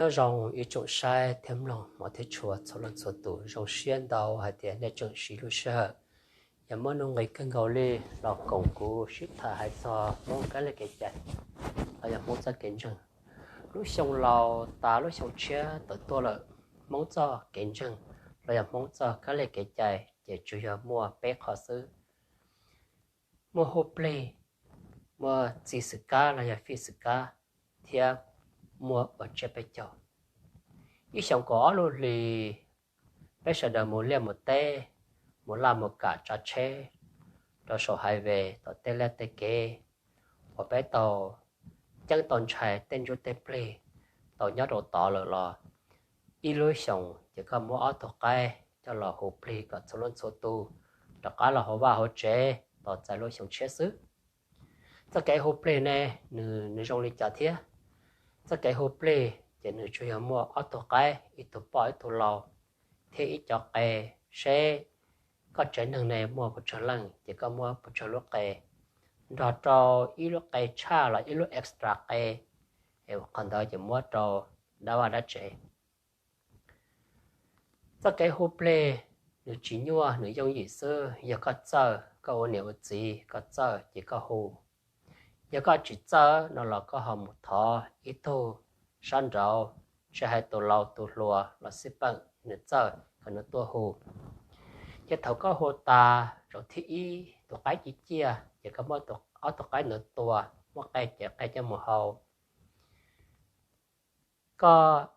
Nyob zoo ib tsoom saib thiab mloog hmov thiab tshua txhua leej txhua tus, zoo siab ntau hais tias nej tseem siv lub sij hawm yog muaj nuj nqis kawg nkaus li los koom kuv sib tham hais txog Hmoob kab li kev cai los yog Hmoob txoj kev ntseeg. Lub xyoo laus tas lub xyoo tshiab tawm tuaj lawm, Hmoob txoj kev ntseeg los yog Hmoob txoj kab li kev cai ces tsuas yog muaj peb qho xwb: muaj hu plig, muaj txi xwm kab los yog fij xwm kab, thiab muaj ua tsiab peb caug. Ib xyoos kaum ob lub hlis, peb sawv daws mus liaj mus teb, mus laj mus kam tsav tsheb rau saum highway tom tej liaj tej kev uas peb tau ceeb tau ntshai tej ntsuj tej plig tau nyob rau tod lawm los, ib lub xyoos ces koj muab ob tug qaib coj los hu plig kom txhua leej txhua tus rov qab los hauv vaj hauv tsev tos txais lub xyoo tshiab xwb. Txoj kev hu plig ne, nws zoo li cas thiab? Txoj kev hu plig ces nws tsuas yog muaj ob tug qaib, ib tug poj ib tug lau, thiab ib co qe, seb koj tsev neeg ne muaj pes tsawg leej ces koj muab pes tsawg lub qe nrog rau ib lub qe tshaj los ib lub extra qe, qhov ntawd ces muab rau dab vaj dab tsev. Txoj kev hu plig nws tsis nyuaj, nws yooj yim xwb. Yog koj txawj, koj ua niam ua txiv koj txawj ces koj hu. Yog koj tsis txawj no los koj ho mus thov ib tug sab nraud, tsis hais tus laus tus hluas los xij peem nws txawj kom nws tuaj hu. Ces thaum koj hu tas zaum thib ib tus qaib ci ciaj ces koj muab ob tug qaib ntawd tua, muab qe ces qe coj mus hau. Koj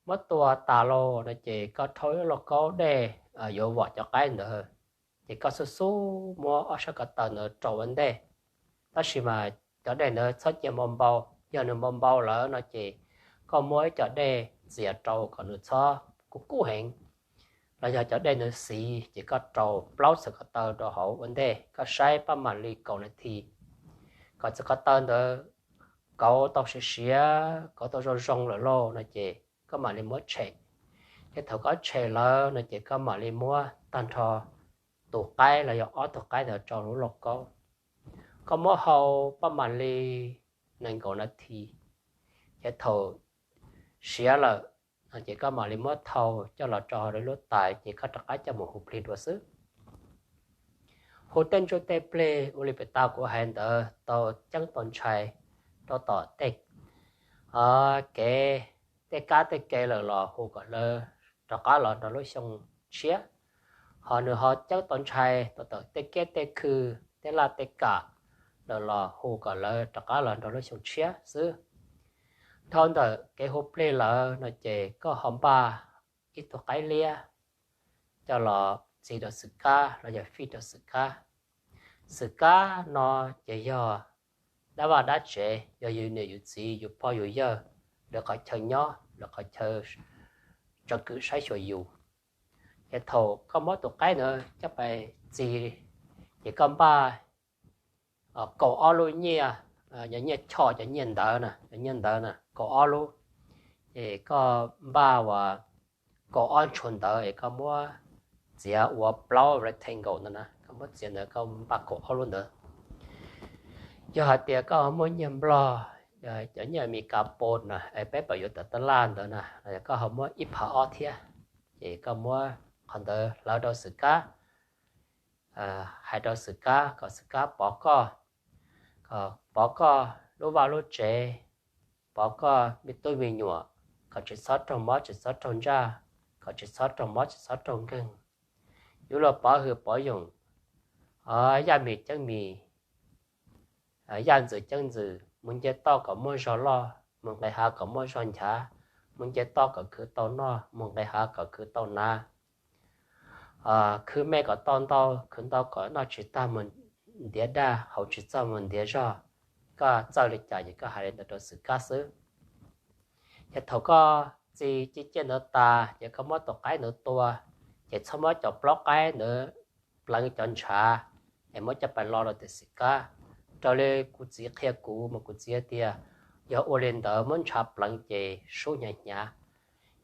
muab tua tas los no ces koj rhaub ib lauj kaub dej yuav vom cov qaib ntawd, ces koj xub xub muab ob sab ko taw ntawd rau ua ntej. Tab sis mas cov dej ntawd txhob cia npau npau, yog nws npau npau lawm no ces koj muab ib co dej txias rau kom nws txhob kub kub heev, los yog cov dej ntawd xiv ces koj rau plaub txhais ko taw rau hauv ua ntej, koj saib pab mam li kaum nas this. Kom txhais ko taw ntawd kauv tau siav siav, kauv tau zoo zoo lawm lauj no ces koj mam li muab tshem. Ces thaum koj tshem lawm no ces koj mam li muab tag nrho tus qaib los yog ob tug qaib ntawd rau lub lauj kaub. Koj muab hau pab mam li nees nkaum nas this. Ces thaum siav lawm no ces koj mam li muab thau coj los rau hauv lub tais ces koj rov qab coj mus hu plig dua xwb. Hu tej ntsuj tej plig ua li pem tau kuv hais ntawd tau ceeb tau ntshai rau tom tej kev, tej kab tej kev lawm los hu kom lawv rov qab los nrog lub xyoo tshiab. Ho nws ho ceeb tau ntshai tau tom tej kiab tej khw, tej laj tej kam lawm los hu kom lawv rov qab los nrog lub xyoo tshiab xwb. Dhau ntawm kev hu plig lawm no ces koj ho npaj ib tug qaib liab coj los txi rau xwm kab los yog fij rau xwm kab. Xwm kab no ces yog dab vaj dab tsev, yog yus niam yus txiv yus pog yus yawg lawv qhov chaw nyob, lawv qhov chaw tsom kwm saib xyuas yus. Ces thaum koj muab tus qaib ntawd coj pais txi, ces koj npaj kaum ob lub nyiaj, cov nyiaj choj, cov nyiaj ntawv na, cov nyiaj ntawv na kaum ob lub, ces koj npaj ua kaum ob ntshua ntawv es koj muab txiav ua plaub rectangle ntawd na, koj muab txiav ntawd koj npaj kaum ob lub ntawd. Yog hais tias koj ho muaj nyiaj nplog, cov nyiaj Amelikas pos na es peb pom yuav tom taj laj ntawd na, koj ho muab ib phav ob thiab. Ces koj muab qhov ntawd hlawv rau xwm kab, hais rau xwm kab kom xwm kab pov koj, kom pov koj lub vaj lub tsev, pov koj me tub me nyuam, kom tsis txhob raug mob tsis txhob raug ntsaj, kom tsis txhob raug mob tsis txhob raug nkeeg. Yuav luag pov hwm pov yoos, yaj mis ceeb mis, yaj ntxwv ceeb ntxwv, mus nce toj kom muaj zog loj, mus nqis hav kom muaj zog nchav, mus nce toj kom khwv tau noj, mus nqis hav kom khwv tau hnav. Khwv me kom tau ntau, khwv ntau kom noj tsis tag mus ntiav daj, haus tsis txog mus ntiav zog. Koj txawj li cas ces koj hais li ntawd rau xwm kab xwb. Ces thaum koj txi ciaj ciaj ntawd tas ces koj muab tus qaib ntawd tua, ces txhob muab cov plaub qaib ntawd pleev cov ntshav es muab coj pais lo rau tim xwm kab. Raws li kuv txiv qhia kuv mas kuv txiv hais tias yog ua li ntawd muab ntshav pleev ces sub hnyav hnyav.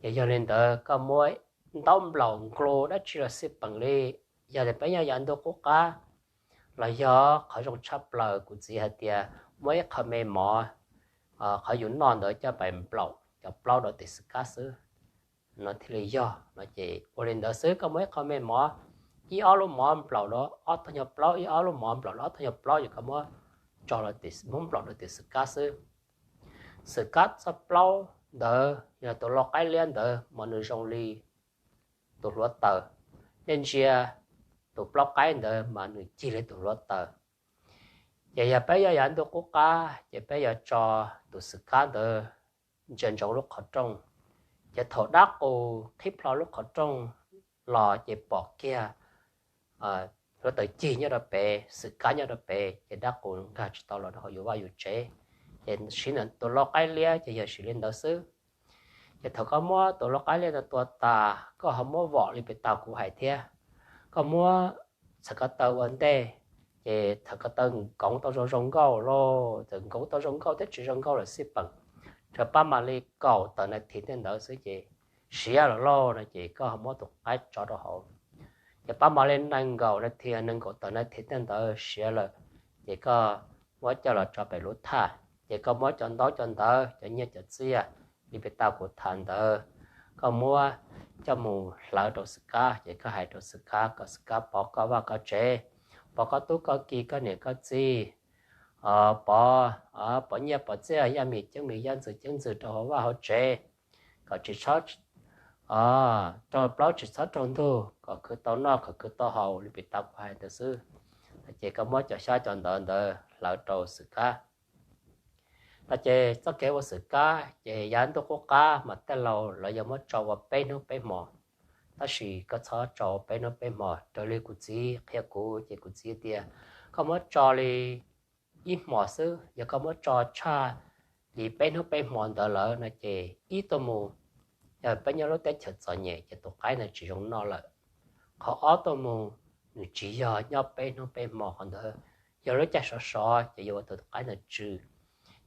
Ces yog li ntawd koj muab ntaub nplaum nklus dab tsi los xij peem li, yog tias peb nyob yav ntuj qub qab los yog qhov zoo tshaj plaws kuv txiv hais tias muab ib qho me mov, qhov yus noj ntawd coj pais nplaum cov plaub rau tim xwm kab xwb no thiaj li yog no ces ua li ntawd xwb. Koj muab ib qho me mov, ib ob lub mov nplaum rau ob tug nyuag plaub, ib ob lub mov nplaum rau ob tug nyuag plaub, ces koj muab tso, muab nplaum rau tim xwm kab xwb. Xwm kab txoj plaub ntawd yog tus lau qaib liab ntawd mas nws zoo li tus hluav taws, nej ntsia tus plaub qaib ntawd mas nws cig li tus hluav taws. Ces yog peb yuav yav ntuj qub qab ces peb yuav tso tus xwm kab ntawd ntsia ntsoov lub qhov rooj, ces thaum dab qus qhib plho lub qhov rooj los ces pom kiag hluav taws cig nyob rau pem, xwm kab nyob rau pem, ces dab qus nkag tsis tau los rau hauv yus vaj yus tsev. Ces siv ntawm tus lau qaib liab ces yog siv li ntawd xwb. Ces thaum koj muab tus lau qaib liab ntawd tua tas, koj ho muab vom li pem tau kuv hais thiab. Koj muab txhawm ko taw ua ntej, ces txhawm ko taw nkoov tau zoo zoo nkauj lauj, txawm nkoov tau zoo nkauj thiab tsis zoo nkauj lawm xij peem, rau pab mam li kaum tawm nas this tej ntawd xwb ces siav lawm lauj no ces koj ho muab tus qaib tso rau hauv. Ces pab mam li nees nkaum nas this, nees nkaum tawm nas this tej ntawd siav lawm, ces koj muab coj los tso pem lub thaj, ces koj muab cov ntaub cov ntawv, cov nyiaj cov txiaj li pem tau kuv tham ntawd, koj muab coj mus hlawv rau xwm kab, ces koj hais rau xwm kab kom xwm kab pov koj vaj koj tsev, pov koj tub koj ki koj niam koj txiv, pov, pov nyiaj pov txiaj yaj mis ceeb mis yaj ntxwv ceeb ntxwv rau hauv vaj hauv tsev, kom tsis txhob raug plaub tsis txhob raug ntug, kom khwv tau noj kom khwv tau haus li pem tau kuv hais ntawd xwb. Ces koj muab cov xyab cov ntawv ntawd hlawv rau xwm kab. No ces txoj kev ua xwm kab ces yav ntuj qub qab mas tej laus lawv yuav muab tso ua peb hnub peb hmo, tab sis koj txhob tso peb hnub peb hmo. Raws li kuv txiv qhia kuv ces kuv txiv tias koj muab tso li ib hmos xwb, yog koj muab tso tshaj li peb hnub peb hmo ntawd lawm no ces ib tuaj mus, yog peb nyob lub teb chaws txom nyem ces tus qaib ntawd tsis zoo noj lawm. Qhov ob tuaj mus, nws tsis yog nyob peb hnub peb hmo, qhov ntawd yog lub caij sov sov ces yuav ua tus qaib ntawd tsw.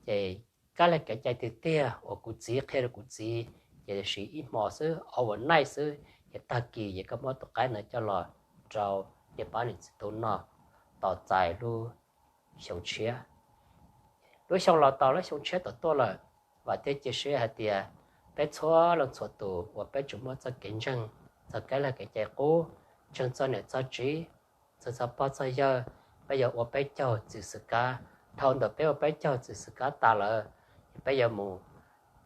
Ces kab lig kev cai tiag tiag uas kuv txiv qhia rau kuv txiv ces siv ib hmo xwb, overnight xwb, ces tag kis ces koj muab tus qaib ntawd coj los rau niam pab niam txiv tub noj tos txais lub xyoo tshiab. Lub xyoo los tos lub xyoo tshiab tau tuaj lawm, vam thiab cia siab hais tias peb txhua leej txhua tus uas peb tseem muaj txoj kev ntseeg txog kab lig kev cai qub, ntseeg txog niam txog txiv, ntseeg txog pog txog yawg, peb yuav ua peb caug txi xwm kab. Dhau ntawm peb ua peb caug txi xwm kab tas lawm, peb yuav mus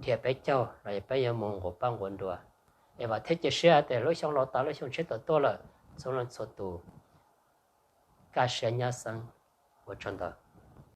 dhia peb caug los yog peb yuav mus nqus paj nqus nruas. Es vam thiab cia siab hais tias lub xyoo los tas lub xyoo tshiab tau tuaj lawm, txhua leej txhua tus kaj siab nyab xeeb. Ua tsaug ntau.